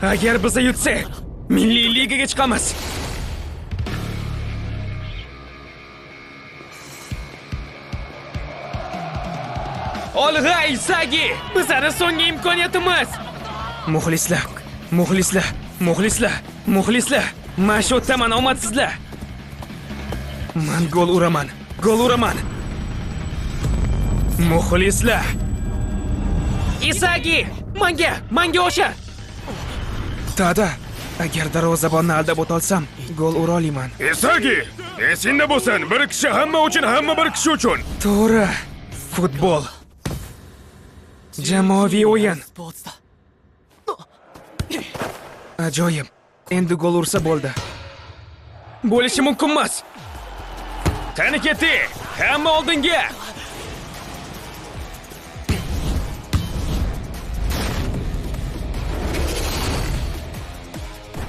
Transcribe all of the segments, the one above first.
Agar biza yutsak, milliy ligaga chiqamiz. Olg'a, Isagi! Bizning so'nggi imkoniyatimiz. Muxlislar, muxlislar, muxlislar, muxlislar. Mana shu yerdaman, omadsizlar. Man gol uraman, gol uraman. Muxlislar. Isagi, manga, manga o'sha. Tada, agar darvozabonni aldab o'tolsam, gol ura olaman. Isagi, esingda bo'lsin, bir kishi hamma uchun, hamma bir kishi uchun. To'g'ri. Futbol. Jamoaviy o'yin. Ajoyib. Endi gol ursa bo'ldi. Bo'lishi mumkin emas. Qani ketdik. Hamma oldinga.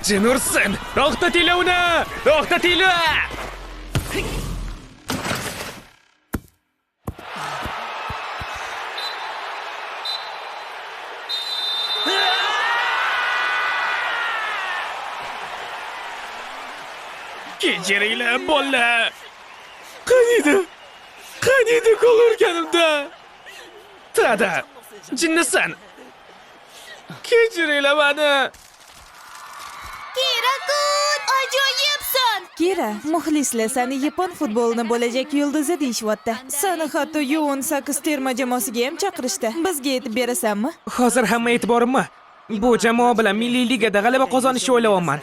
Jin ursin. To'xtatinglar uni. To'xtatinglar. Kechiringlar, bolalar. Qaniydi? Qaniydi gol urganimda? Tada, jinnisan. Kechiringlar meni. Kira-kun, ajoyibsan! Kira, muxlislar seni yapon futbolini bo'lajak yulduzi deyishyapti. Seni hatto U18 terma jamoasiga ham chaqirishdi. Bizga yetib berasanmi? Hozir hamma e'tiborimni bu jamoa bilan milliy ligada g'alaba qozonishni o'ylayapman.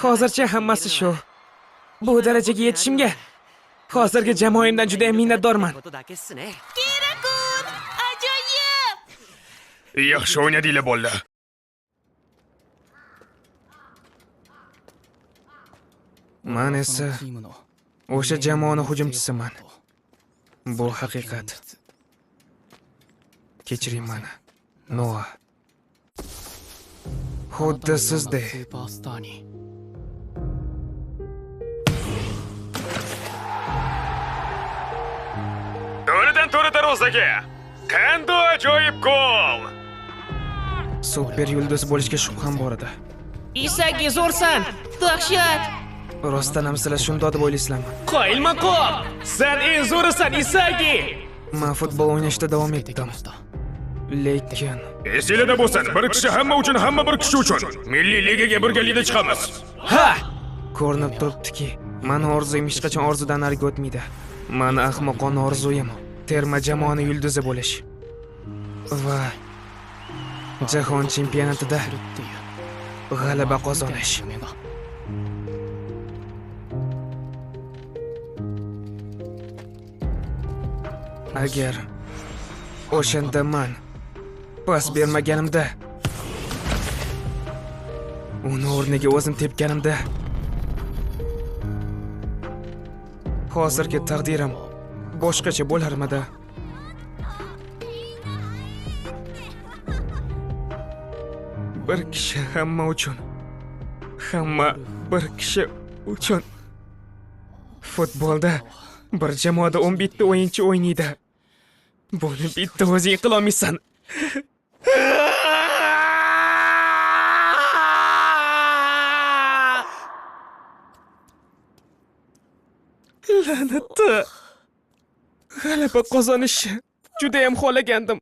Hozircha hammasi shu. Bu darajaga yetishimga hozirgi jamoamdan juda ham minnatdorman. Kira-kun, ajoyib! Yaxshi o'ynadinglar, bolalar. Men esa o'sha jamoani hujumchisiman. Bu haqiqat. Kechiring meni, Noa. Xuddi sizdek. To'g'ridan to'g'ri darvozaga. Qanday ajoyib gol! Super yulduz bo'lishga shubham bor edi. Isagi, zo'rsan! Dahshat! Rostdan ham sizlar shunday deb o'ylaysizlarmi? Qoyilmaqom! Sen eng zo'risan, Isagi! Men futbol o'ynashda davom etdim. Lekin esinglarda bo'lsin, bir kishi hamma uchun, hamma bir kishi uchun. Milliy ligaga birgalikda chiqamiz. Ha! Ko'rinib turibdiki, meni orzuyim hech qachon orzudan nariga o'tmaydi. Meni ahmoqona orzuyim terma jamoani yulduzi bo'lish va jahon chempionatida g'alaba qozonish. Agar o'shanda man pas bermaganimda, uni o'rniga o'zim tepganimda, hozirgi taqdirim boshqacha bo'larmidi? Bir kishi hamma uchun, hamma bir kishi uchun. Futbolda bir jamoada 11 ta o'yinchi o'ynaydi. Buni bitta o'zing qila olmaysan. La'natni. G'alaba qozonishni juda ham xohlagandim.